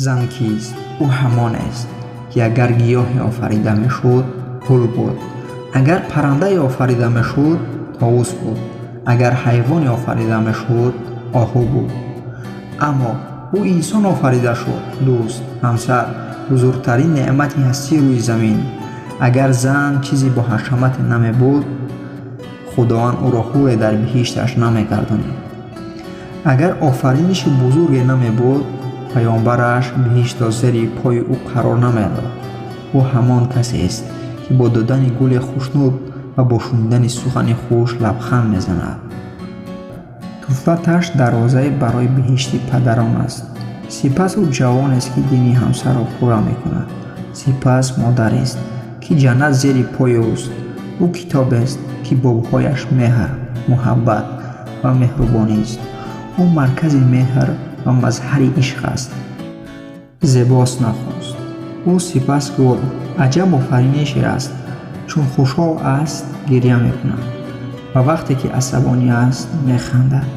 Зан кист? Ӯ ҳамон аст, ки агар гиёҳе офарида мешуд, гул буд, агар паррандае офарида мешуд, товус буд, агар ҳайвоне офарида мешуд, оҳу буд. Аммо ӯ инсон офарида шуд, дӯст, ҳамсар, бузургтарин неъмати ҳастии рӯи замин. Агар зан чизе бо ҳашамате намебуд, Худованд ӯро ҳуре дар биҳишташ намегардонид. Агар офариниши бузурге намебуд, паёмбараш биҳиштро зери пои ӯ қарор намедод. Ӯ ҳамон касест, ки бо додани гуле хушнуд ва бо шунидани сухани хуш лабханд мезанад. Туфлаташ дарвозае барои биҳишти падарон аст. Сипас ӯ ҷавонест, ки дини ҳамсарро пурра мекунад. Сипас модарест, ки ҷаннат зери пои ӯст. Ӯ китобест, ки бобҳояш меҳр, муҳаббат ва меҳрубонист. Ӯ маркази меҳр ва мазҳари ишқ аст. Зебост нахуст. Ӯ сипас гул, аҷаб офаринише аст. Чун хушҳол аст, гирья мекунад ва вақте ки асабонӣ аст, механдад.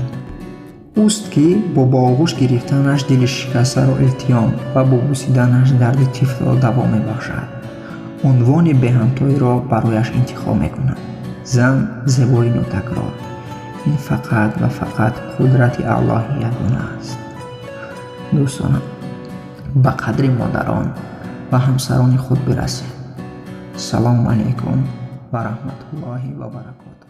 Ӯст, ки бо ба оғӯш гирифтанаш дили шикастаро илтиём ва бо бусиданаш дарди тифлро даво мебахшад. Унвони беҳамтоиро барояш интихоб мекунад. Зан зебои нотакрор. Ин фақат ва фақат қудрати Аллоҳи ягона аст. Дӯстонам, ба қадри модарон ва ҳамсарони худ бирасед. Салому алайкум ва раҳматуллоҳи ва баракотуҳ.